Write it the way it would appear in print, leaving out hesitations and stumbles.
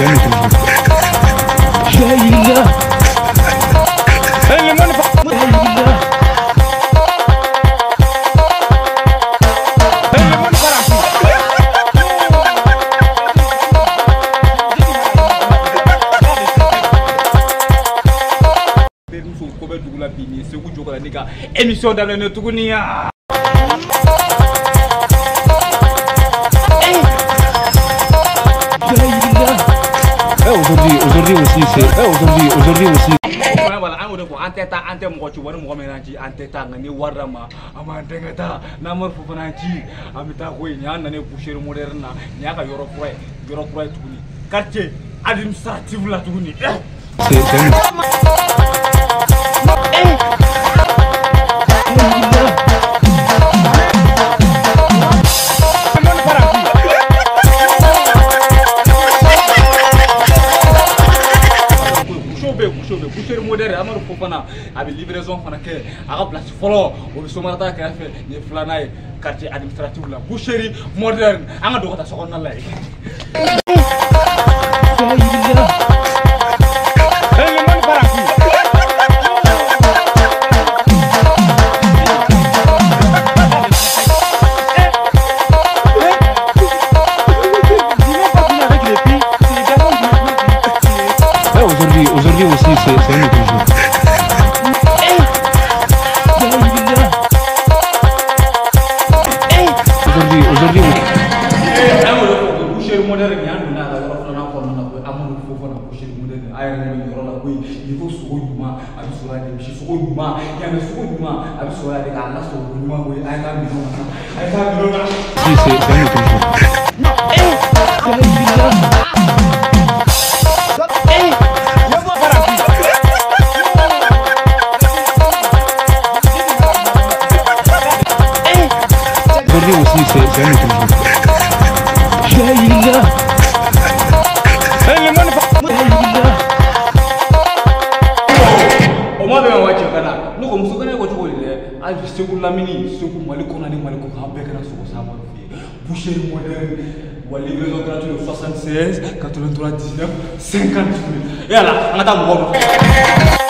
c'est un autre jour. Émission daminɛ tuguni ya. Aujourd'hui aussi c'est aujourd'hui aussi. Voilà, an y'o de fɔ an tɛ taa an tɛ mɔgɔ ci wari mɔgɔ min y'an ci an tɛ taa nka ni wari d'a ma an b'an denkɛ taa n'an ma fo fana ci an bɛ taa koyi nin y'an nana boucherie moderne na nin y'a ka yɔrɔ kura ye tuguni quartier administratif la tuguni. Boucherie moderne Amadou Fofana a bɛ livraison fana kɛ a ka place fɔlɔ o bɛ Somarata kɛrɛfɛ nin ye filanan ye quartier administratif la boucherie moderne an ka don ka taa sokɔnɔna la yen. Aujourd'hui aussi, c'est un autre jour. Aujourd'hui. Boucherie moderne, il y a un boucherie moderne, il faut C'est un autre jour. Aujourd'hui aussi, c'est un autre jour. O ma bɛn wa cɛ ka na ne ko muso kana ko cogo di dɛ hali Segu lamini Segu Mali kɔnɔ ni Mali kɔkan an bɛɛ kɛra sogo san ma f'i ye boucherie moderne wa livraison gratuite 76 83 19 58 et ala an ka taa mɔgɔw nɔfɛ.